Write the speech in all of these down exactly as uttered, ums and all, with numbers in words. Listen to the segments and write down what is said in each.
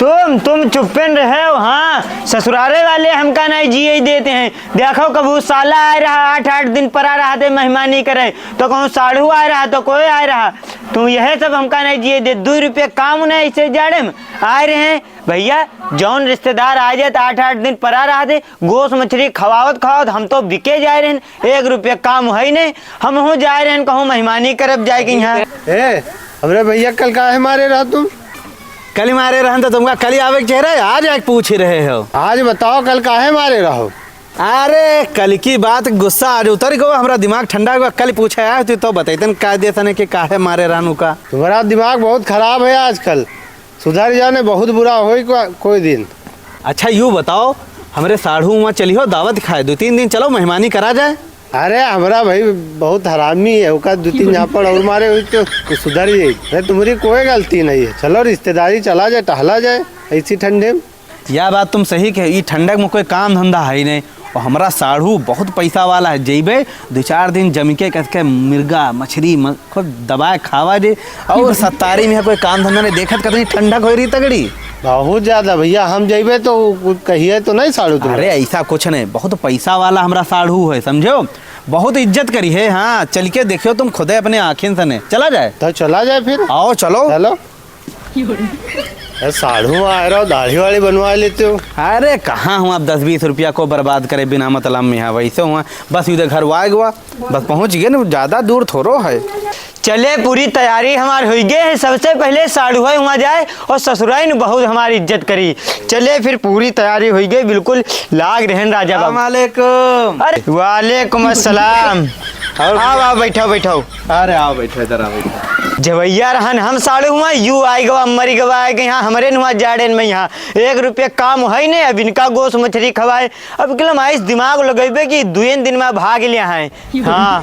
तुम, तुम चुप्पन रहे हो, हाँ, ससुरारे वाले हमका नहीं जिए देते हैं। देखो, कबहू साला आए रहा, आठ, आठ दिन परा रहते मेहमानी करे, तो कहूँ साढ़ू आए रहा, तो कोई आए रहा। तुम यह सब हमका नहीं जिए दे। दो रुपये काम नहीं, ऐसे जाड़े में आए रहे हैं। भैया, जौन रिश्तेदार आ जाए तो आठ, आठ दिन परा रहते, गोस मछली खवावत खवावत हम तो बिके जाए रहन। एक रुपया काम है नहीं, हम हो जाए रहन, कहूँ मेहमानी करब जाए के यहाँ। ए, हमरे भैया कल काहे मारे रहा तुम? कल ही मारे रहन तो तुमका कल ही आवे के चाहे रहे, आज आके पूछ ही रहे हो। आज बताओ, कल काहे मारे रहो? अरे, कल की बात, गुस्सा आज उतर गो, हमरा दिमाग ठंडा हुआ। कल पूछे आए तू तो बतैतन का देतन कि काहे मारे रहन उका। तुम्हारा दिमाग बहुत खराब है आजकल, सुधर जाने, बहुत बुरा होई को-, कोई दिन। अच्छा, यू बताओ, हमरे साढ़ू वहाँ चली हो दावत खाए, दो तीन दिन चलो, मेहमानी करा जाए। अरे, हमरा भाई बहुत हरामी है, ओका दो तीन झापड़ और मारे हुई तो कुछ सुधर जाई। अरे, तुम्हारी कोई गलती नहीं है, चलो रिश्तेदारी चला जाए, टहला जाए ऐसी ठंडे में। या बात तुम सही कहे, ई ठंडक में कोई काम धंधा है ही नहीं। और हमरा साढ़ू बहुत पैसा वाला है, जइबे दो चार दिन जम के कस के मिर्गा, मछरी, म-, खूब दबाए खावा जे। और सत्तारी में कोई काम धंधा नहीं, देखत कितनी ठंडक हो रही तगड़ी। बहुत ज्यादा भैया, हम जइबे तो कुछ कहिए तो नहीं साढ़ू तुम। अरे ऐसा कुछ नहीं, बहुत पैसा वाला हमरा साढ़ू है, समझो, बहुत इज्जत करी है। हाँ, चल के देखियो तुम खुदे अपने आँखें से ने। चला जाए? तो चला जाए फिर। आओ, चलो। चलो। ए, साढ़ू आए रहो, दाढ़ी वाड़ी बनवा लेते हो। अरे कहाँ हुआ, अब दस बीस रुपया को बर्बाद करे बिना मतलब में, यहाँ वैसे हुआ, बस इधर घर आए हुआ, बस पहुँच गए ना, ज्यादा दूर थोड़ो है। चले, पूरी तैयारी हमार हुई गए है, सबसे पहले साढ़ू है हुआ जाए और ससुराइन बहुत हमारी इज्जत करी। चले, फिर पूरी तैयारी हुई गई, बिल्कुल लाग रहन राजा बाबू। वालेकुम। अरे, वालेकुम अस्सलाम। और आओ, आओ, बैठो, बैठो। अरे, आओ, बैठो, इधर आओ, बैठो। जवैया रहन हम साढ़ू हुआ, यू आई गवा, मरी गवा, आए गए यहाँ हमरे नुआ जाड़ेन में यहाँ। एक रुपया काम है नहीं, अब इनका गोस मछली खवाए। अब कलम आइस दिमाग लगैबे कि दुएन दिन में भाग लिया है। हाँ।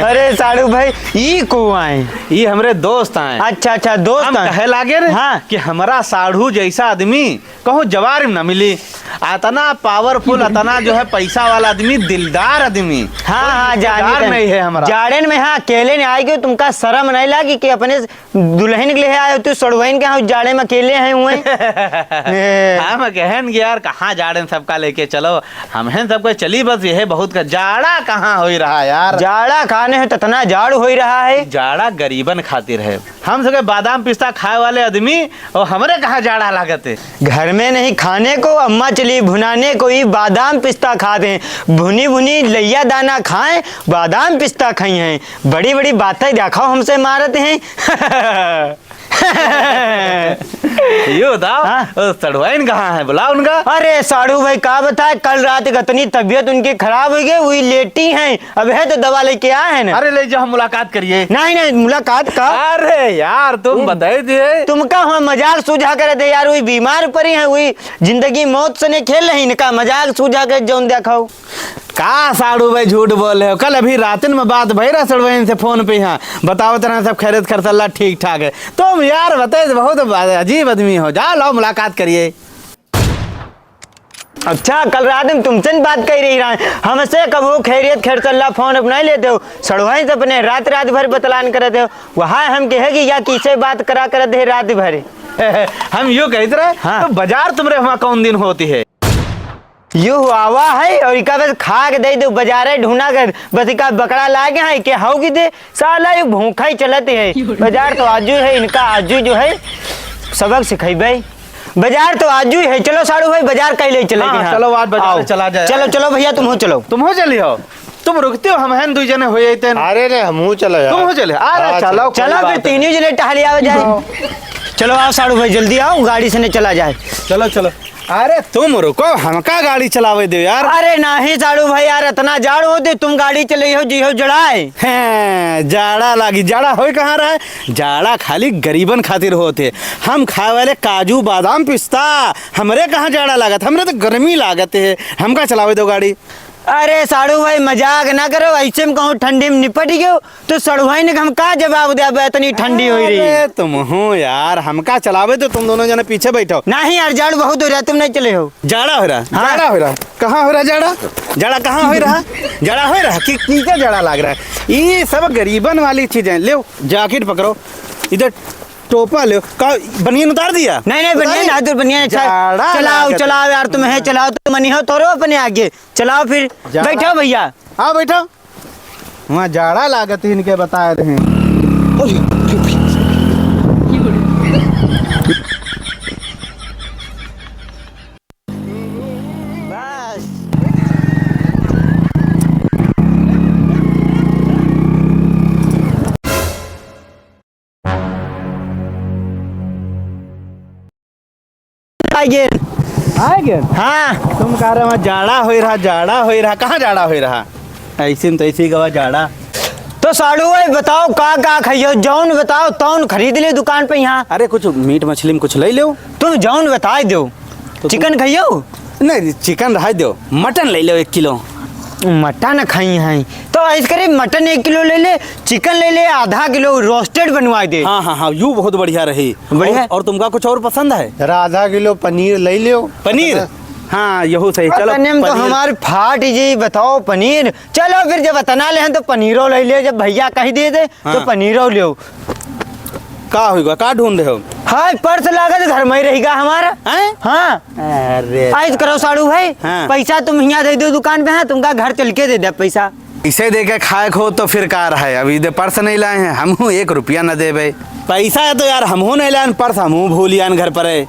अरे साढ़ू भाई, ई को आए? ई हमरे दोस्त आए। अच्छा, अच्छा, दोस्त हम आए। कहे लागे रे हाँ। कि हमरा साढ़ू जैसा आदमी कहूँ जवार में न मिली। अतना powerful, अतना जो है पैसा वाला आदमी, दिलदार आदमी। हाँ, कोई हाँ, जाने रिश्तेदार का नहीं है हमरा। जाड़ेन में हाँ, अकेले नहीं आए, क्यों तुमका शर्म नहीं लागी कि अपने दुल्हन के लिए आए हो, तू सड़ुआइन के यहाँ जाड़े में अकेले हैं हुए? ए। हम कहन कि यार, कहाँ जाड़े में सबका लेके चलो, हम हैं सबको चली, बस यह बहुत का जाड़ा कहाँ होई रहा यार। जाड़ा खाने है, ततना जाड़ होई रहा है। जाड़ा गरीबन खातिर है। हम सबके बादाम पिस्ता खाए वाले आदमी, और हमरे कहाँ जाड़ा लागत है? घर में नहीं खाने को, अम्मा चली भुनाने को, ई बादाम पिस्ता खाते हैं। भुनी भुनी लैया दाना खाएं, बादाम पिस्ता खाई हैं। बड़ी बड़ी बातें देखो हमसे मारत हैं। यो बताओ, हाँ? ओ, सड़ुआइन कहाँ है? बुलाओ उनका। अरे साढ़ू भाई, का बताए, कल रात के इतनी तबीयत उनकी खराब हो गई, वही लेटी हैं। अब है तो दवा लेके आए हैं ना। अरे ले जाओ, हम मुलाकात करिए। नहीं, नहीं, मुलाकात का? अरे यार, तुम तुम बताए दिए। तुमका हम मजाक सूझा करे थे यार, वही बीमार पड़ी हैं, वही जिंदगी मौत से नहीं खेल रही, इनका मजाक सूझा के जौन देखाओ। का साढ़ू भाई झूठ बोल रहे हो? कल अभी रातन में बात भई रहा सड़ुआइन से फोन पे, यहाँ बतावत रहे सब खैरियत खरसल्ला ठीक ठाक है। तुम यार बताए बहुत अजीब आदमी हो। जाओ, लाओ मुलाकात करिए। अच्छा, कल रात में तुमसे न बात कही रही रहा, हमसे कबहू खैरियत खरसल्ला फोन अब नहीं लेते हो। सड़ुआइन से अपने रात रात भर बतलान करते हो। वहाँ हम कहे कि या किसे बात करा करते है रात भर। हम यो कहते रहे, हाँ। तो बाजार तुमरे वहाँ कौन दिन होती है? यो आवा है और इका बस खा के दे दो, बाजारे ढूंढा के बस इका बकरा लागे हैं, के हाउ की दे, साला ये भूखा ही चलत है। बाजार तो आजू है, इनका आजू जो है सबक सिखाइबे। बाजार तो आजू है, चलो साढ़ू भाई बाजार कहीं ले चले हाँ, के, हाँ। चलो आज बाजार आओ। चला जाए। चलो, चलो भैया तुम हो चलो। तुम हो चली हो, तुम रुकते हो, हम हैं दुई जने हो जाते हैं। अरे रे, हमहू चलो यार। तुम हो चले, अरे हाँ, चलो, चलो। कोई चलो बात फिर नहीं। तीनों जने टहली आवे जाए। हाँ। चलो आओ साढ़ू भाई, जल्दी आओ, गाड़ी से नहीं चला जाए। चलो, चलो। अरे तुम रुको, हमका गाड़ी चलावे दो यार। अरे नहीं साढ़ू भाई यार, इतना जाड़ होते तुम गाड़ी चले हो जी हो जड़ाए। हैं, जाड़ा लागी, जाड़ा होई कहाँ रहा है? जाड़ा खाली गरीबन खातिर होते। हम खाए वाले काजू, बादाम, पिस्ता, हमरे कहाँ जाड़ा लागत, हमरे तो गर्मी लागत है। हमका चलावे दो गाड़ी। अरे साढ़ू भाई मजाक ना करो, ऐसे में कहूँ ठंडी में निपट गयो तो सड़ुआइन के हम का जवाब देबे, इतनी ठंडी हो रही। अरे तुम हो यार, हमका चलावे तो तुम दोनों जने पीछे बैठो। नहीं यार, जाड़ बहुत हो रहा, तुम नहीं चले हो। जाड़ा हो रहा, हाँ। जाड़ा हो रहा, कहाँ हो रहा जाड़ा? जाड़ा कहाँ हो रहा? जाड़ा हो रहा कि, की का जाड़ा लाग रहा है? ये सब गरीबन वाली चीजें। ले जैकेट पकड़ो, इधर टोपा ले, का बनियान उतार दिया? नहीं, नहीं, उतार बनियान दिया? हाथ बनियान अच्छा। जाड़ा चलाओ, लागत है। चलाओ यार, तुम है, चलाओ, तुम मनी हो, थोड़ो अपने आगे। चलाओ फिर। जाड़ा। बैठो भैया। हाँ, बैठो। वहाँ जाड़ा लागत है, इनके बताए रहे। बस। आ गेल। आ गेल? हाँ। तुम कह रहे वहाँ जाड़ा होई रहा, जाड़ा होई रहा। कहाँ जाड़ा होई रहा? ऐसे में तो ऐसे ही गवा जाड़ा। तो साढ़ू भाई बताओ का का खाइयो, जौन बताओ तौन खरीद ले दुकान पे यहाँ। अरे कुछ मीट मछली में कुछ ले लो। तुम जौन बताए दो। तो तुम चिकन खाइयो? नहीं, चिकन रहा दो, मटन ले लो एक किलो। मटन खाई हैं तो ऐसे करे, मटन एक किलो ले ले, चिकन ले ले आधा किलो, रोस्टेड बनवा दे। हाँ, हाँ, हाँ, यू बहुत बढ़िया रही। बढ़िया। और, और तुमका कुछ और पसंद है? जरा आधा किलो पनीर ले लियो। पनीर? हाँ, यहू सही। चलो, तने में तो पनीर। हमार फाट जी, बताओ पनीर। चलो फिर जब अतना ले हैं तो पनीरो ले लियो, जब भैया कही दे दे तो हाँ। पनीरो लियो। का होइगा, का ढूंढ रहे हो? हाँ, पर्स लागत घर में ही रहेगा हमारा। हैं? हाँ। अरे। ऐस करो साढ़ू भाई, हाँ। पैसा तुम हियाँ दे दो दुकान पे, हाँ, तुमका घर चल के दे दे पैसा। इसे दे के खाए खो तो फिर का रहा है? अभी दे पर्स नहीं लाए हैं, हम हूँ एक रुपया न देबे। पैसा है तो यार हमहू नहीं लान, पर्स हमहू भूल आन घर पर है।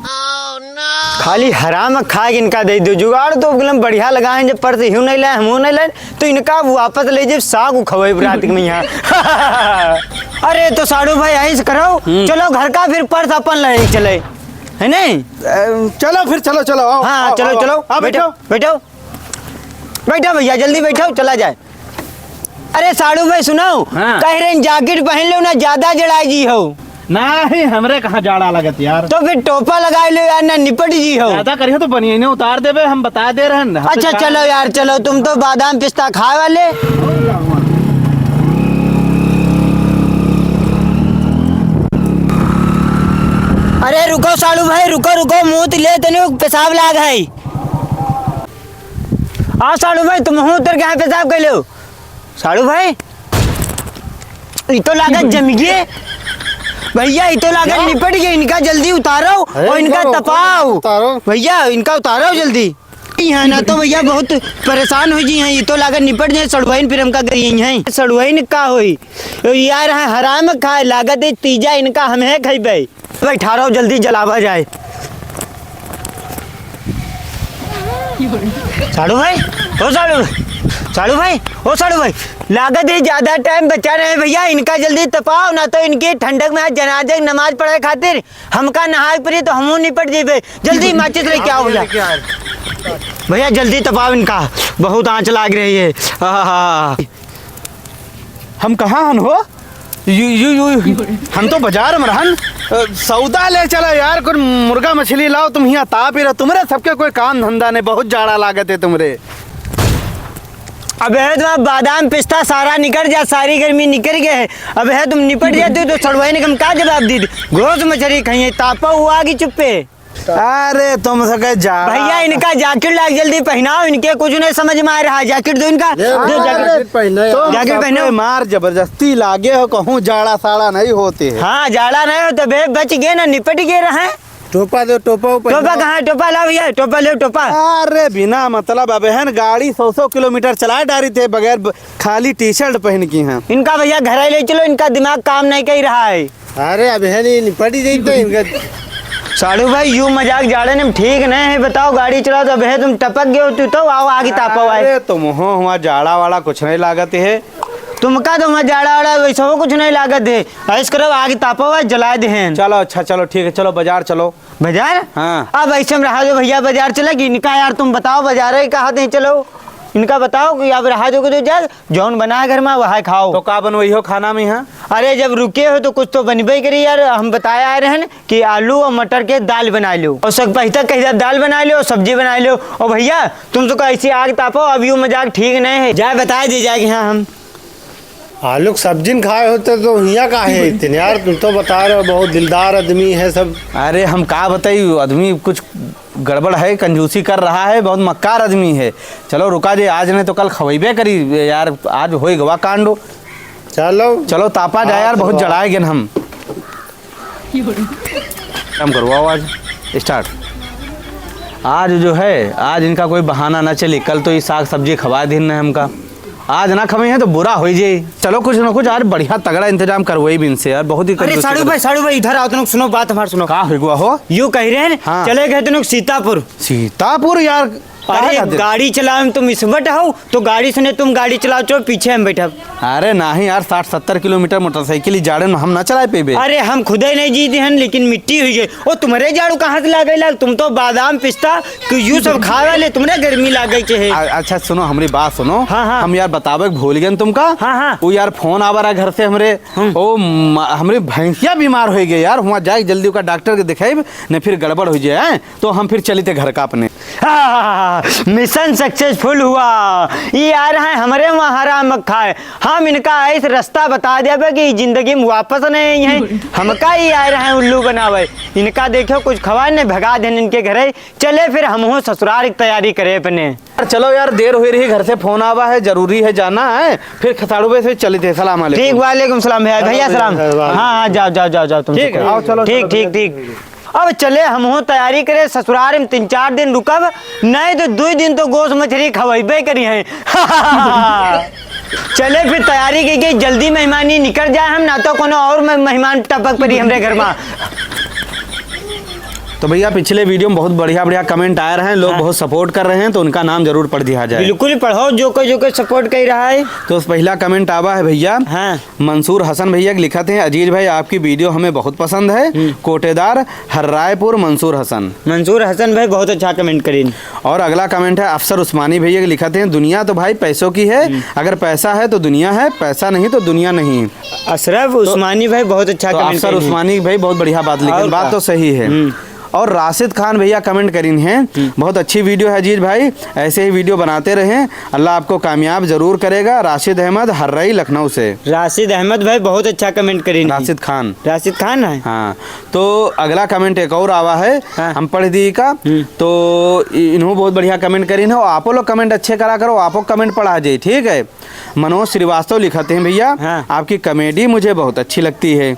खाली हराम खाए इनका दे दो, जुगाड़ तो एकदम बढ़िया लगा है, जब पर्स यूँ नहीं लाए, हमहू नहीं लाए, तो इनका वापस ले जब साग उखवे रात में यहाँ। अरे तो साढ़ू भाई ऐस करो, हम्म। चलो घर का फिर पर्स अपन ले चले, है नहीं? अ, चलो फिर, चलो, चलो, आओ, हाँ, आओ, चलो, आओ, चलो, आओ, बैठो, बैठो। बैठो। बैठो भैया, जल्दी बैठो, चला जाए। अरे साढ़ू भाई सुनो, हाँ। कह रहे हैं जैकेट पहन लो ना, ज्यादा जड़ाई जी हो। नहीं, हमरे कहाँ जाड़ा लगत यार। तो फिर टोपा लगाए लो यार, ना निपट जी हो। ज्यादा करियो तो बनियाने उतार देबे, हम बता दे रहे हैं। अच्छा चलो यार, चलो, तुम तो बादाम पिस्ता खाए वाले। अरे रुको साढ़ू भाई, रुको, रुको, मुँह ले तने पेशाब लाग है। आ साढ़ू भाई, तुमहू उतर के यहाँ पेशाब कर लो। साढ़ू भाई, ई तो लागत जम गए। भैया, ई तो लागत क्या? निपट गए। इनका जल्दी उतारो अरे, और इनका इनका उतारो, तपाओ। उतारो। भैया, इनका उतारो जल्दी। यहाँ ना तो भैया बहुत परेशान हो जी हैं। ई तो लागत निपट जाए, सड़ुआइन फिर हमका गई हैं। सड़ुआइन का होई? यार, हाँ, हराम खाए लागत है तीजा, इनका हम है खइबे। बैठा रहो, जल्दी जलावा जाए। साढ़ू भाई, ओ साढ़ू, साढ़ू भाई, ओ साढ़ू भाई, लागत है ज्यादा टाइम बचा नहीं भैया, इनका जल्दी तपाओ ना तो इनके ठंडक में आज जनाजे की नमाज पढ़े खातिर हमका नहाए पड़ी तो हमहू निपट जेबे। जल्दी माचिस लेके आओ भैया। भैया जल्दी तपाओ इनका, बहुत आँच लाग रही है। आहा। हम कहाँ हन हो? यू, यू, यू, हम तो बाजार में रहन। अ, सौदा ले चला यार, कुछ मुर्गा मछली लाओ, तुम हियाँ ताप ही रहो। तुम्हरे सबके कोई काम धंधा नहीं, बहुत जाड़ा लागत है तुम्हरे। अबे है तुम्हारा बादाम पिस्ता सारा निकल जा, सारी गर्मी निकल गए है। अबे है तुम निपट जाते हो तो सड़ुआइन के हम का जवाब दी? घोस मछली खाइए, तापा हुआ कि चुप्पे। अरे तुम सके जा। भैया, इनका जैकेट लाग जल्दी पहनाओ, इनके कुछ नहीं समझ में आ रहा है। जैकेट दो इनका, ये दो हमारा जैकेट। जैकेट पहने हैं। तुम जैकेट सबके पहनो। मार जबरदस्ती लागे हो, कहूँ जाड़ा साड़ा नहीं होते है। हाँ, जाड़ा नहीं होते बे, बच गए ना, निपट गए रहे। टोपा दो, टोपा वो पहनो। टोपा कहाँ है? टोपा लाओ भैया, टोपा ले, टोपा। अरे बिना मतलब, अब है न गाड़ी सौ सौ किलोमीटर चला डारी थे बगैर ब-, खाली टी शर्ट पहन की हैं। इनका भैया घर ले चलो, इनका दिमाग काम नहीं कर रहा है। अरे, अब है नहीं, निपट ही जाई तो इनका। साढ़ू भाई, यू मजाक जाड़े में ठीक नहीं है, बताओ, गाड़ी चलाओ तो अब है तुम टपक गए हो, तू तो आओ आगे तापो आए। अरे, तुम हो, हुआ जाड़ा वाड़ा कुछ नहीं लागत है। तुमका तो हुआ जाड़ा वाड़ा वैसे हो कुछ नहीं लागत है, ऐस करो आगे तापो आए, जला दे हैं। चलो, अच्छा, चलो, ठीक है, चलो, बाजार चलो। बाजार? हाँ। अब ऐसे में रहा दो भैया, बाजार चले कि इनका यार, तुम बताओ, बाजार है, कहाँ दे, चलो, इनका बताओ कि अब रहा दो, दो जा, जौन बना है घर में, वह खाओ। तो का बनवई हो खाना में यहाँ? अरे, जब रुके हो, तो कुछ तो बनबे करी यार। हम बताए आए रहन कि आलू और मटर के दाल बना लो, और सब पहिता कही दाल बना लो, सब्जी बना लो। और भैया, तुम तो ऐसी आग तापो, अब यू मजाक ठीक नहीं है। जाए बताए दी जाए कि हाँ, हम आलू के सब्जी न खाए होते तो हियाँ काहे अइते यार? तुम तो बता रहे हो, बहुत दिलदार आदमी है सब। अरे, हम का बताई, आदमी कुछ गड़बड़ है, कंजूसी कर रहा है, बहुत मक्कार आदमी है। चलो रुका जे, आज नहीं तो कल खवैबे करी यार, आज होई गवा कांडो। चलो। चलो तापा जाए यार, हाँ, बहुत चलो। जड़ाए गेन हम। काम करवाओ आज, start। आज जो है, आज इनका कोई बहाना ना चली। कल तो ये साग सब्जी खवा दिन ने हमका, आज ना खवाई है तो बुरा होइ जाई। चलो कुछ ना कुछ आज बढ़िया तगड़ा इंतजाम करवाई भी इनसे यार, बहुत ही अरे कंजूसी साड़ू कर- भाई, साड़ू भाई, इधर आओ, तुम सुनो, बात हमार सुनो। का होइ गवा हो? यू कह रहे हैं, हाँ। चले गए तुम लोग सीतापुर। सीतापुर यार, कहाँ अरे जाते? गाड़ी चलावे में तुम इसबट हो, तो गाड़ी सुने तुम गाड़ी चलाओ, चो पीछे हम बैठब। अरे नहीं यार, साठ सत्तर किलोमीटर मोटरसाइकिल ही जाड़े में हम ना चला पेबे। अरे हम खुदे नहीं जीते हैं, लेकिन मिट्टी हुई गई। ओ तुम्हारे जाड़ू कहाँ से लागे लाग? तुम तो बादाम पिस्ता कि यू सब खावे ले, तुमने गर्मी लागे के है। आ-, अच्छा सुनो, हमारी बात सुनो। हाँ, हाँ। हम यार बतावे के भूल गए तुमका। हाँ, हाँ। वो यार फोन आवा रहा घर से हमरे। हम्म। ओ म-, हमरी भैंसिया बीमार होइ गई यार, हुआ जाए जल्दी ओका डॉक्टर के दिखाइब, नहीं फिर गड़बड़ होइ जाए, हैं? तो हम फिर चली थे घर का अपने। हाँ, मिशन सक्सेसफुल हुआ। ये आ रहे हैं हमरे वहाँ हराम खाए। हम इनका ऐसे रास्ता बता देबे कि जिंदगी में वापस नहीं आई हैं। हमका ये आ रहे हैं उल्लू बनावे। इनका देखियो कुछ खवाए नहीं, भगा देन इनके घरे। चले फिर हम हो ससुराल की तैयारी करे अपने। यार चलो यार, देर हुई रही, घर से फोन आवा है, जरूरी है जाना है। फिर खसाड़ू पे से चली थे। सलाम अलैकुम। ठीक, वालेकुम सलाम भैया। भैया सलाम। हाँ, हाँ, जाओ, जाओ, जाओ, जाओ तुम ठीक है, सब। आओ, चलो, ठीक, चलो। ठीक, ठीक। अब चले, हम हो तैयारी करे, ससुराल में तीन चार दिन रुकब, नहीं तो दो दिन तो गोस मछली खवाइबे करी हैं। चले फिर तैयारी की, की जल्दी मेहमानी निकल जाए हम, ना तो कोनो और मे-, मेहमान टपक पड़ी हमरे घर में। तो भैया, पिछले वीडियो में बहुत बढ़िया, बढ़िया कमेंट आए रहे हैं, लोग हाँ। बहुत सपोर्ट कर रहे हैं, तो उनका नाम जरूर पढ़ दिया जाए। बिल्कुल पढ़ो, जो कोई, जो कोई सपोर्ट कर रहा है। तो पहला कमेंट आवा है भैया, हाँ। मंसूर हसन भैया के लिखत हैं, "अजीज भाई, आपकी वीडियो हमें बहुत पसंद है। हम्म। कोटेदार हर्रायपुर मंसूर हसन।" मंसूर हसन भाई बहुत अच्छा कमेंट करीन। और अगला कमेंट है अफसर उस्मानी भैया के लिखत हैं, "दुनिया तो भाई पैसों की है, हम्म। अगर पैसा है तो दुनिया है, पैसा नहीं तो दुनिया नहीं।" अशरफ तो, उस्मानी भाई बहुत अच्छा तो कमेंट अफसर करीन। उस्मानी भाई बहुत बढ़िया बात लिखी, और बात का? तो सही है। हम्म। और राशिद खान भैया कमेंट करीन हैं, हम्म। "बहुत अच्छी वीडियो है अजीज भाई, ऐसे ही वीडियो बनाते रहें, अल्लाह आपको कामयाब जरूर करेगा।" राशिद अहमद हर्रई लखनऊ से। राशिद अहमद भाई बहुत अच्छा कमेंट करीन हैं। राशिद खान। राशिद खान है? हाँ, तो अगला कमेंट एक और आवा है, हाँ। हम पढ़ दी का। हम्म। तो इ-, इन्हों बहुत बढ़िया कमेंट करीन है, और आपो लोग कमेंट अच्छे करा करो, आपो कमेंट पढ़ा जाए, ठीक है। मनोज श्रीवास्तव लिखत हैं, "भैया, हाँ। आपकी कॉमेडी मुझे बहुत अच्छी लगती है।"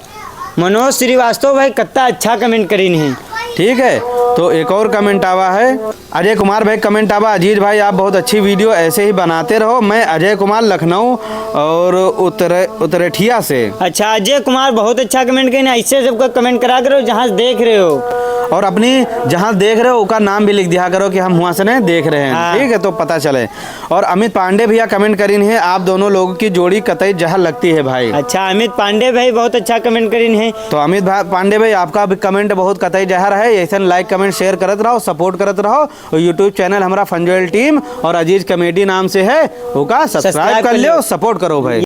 मनोज श्रीवास्तव भाई कत्ता अच्छा कमेंट करीन हैं। ठीक है, तो एक और कमेंट आवा है, अजय कुमार भाई कमेंट आवा, "अजीज भाई, आप बहुत अच्छी वीडियो ऐसे ही बनाते रहो। मैं अजय कुमार लखनऊ और उतरे-, उतरेठिया से।" अच्छा, अजय कुमार बहुत अच्छा कमेंट करीन, ऐसे सबका कमेंट करा करो जहाँ से देख रहे हो। और अपनी जहाँ से देख रहे हो, ओका नाम भी लिख दिया करो कि हम हुआ से नहीं देख रहे हैं, हाँ। ठीक है, तो पता चले। और अमित पांडे भैया कमेंट करीन हैं, "आप दोनों लोगों की जोड़ी कतई जहर लगती है भाई।" अच्छा, अमित पांडे भाई बहुत अच्छा कमेंट करीन हैं। तो अमित भा-, पांडे भाई, आपका भी कमेंट बहुत कतई जहर है। ऐसे लाइक, कमेंट, शेयर करत रहो, सपोर्ट करत रहो। और YouTube चैनल हमारा फंजोयल टीम और अजीज कॉमेडी नाम से है, ओका सब्सक्राइब सब्सक्राइब कर कर लियो, लियो। सपोर्ट करो भाई।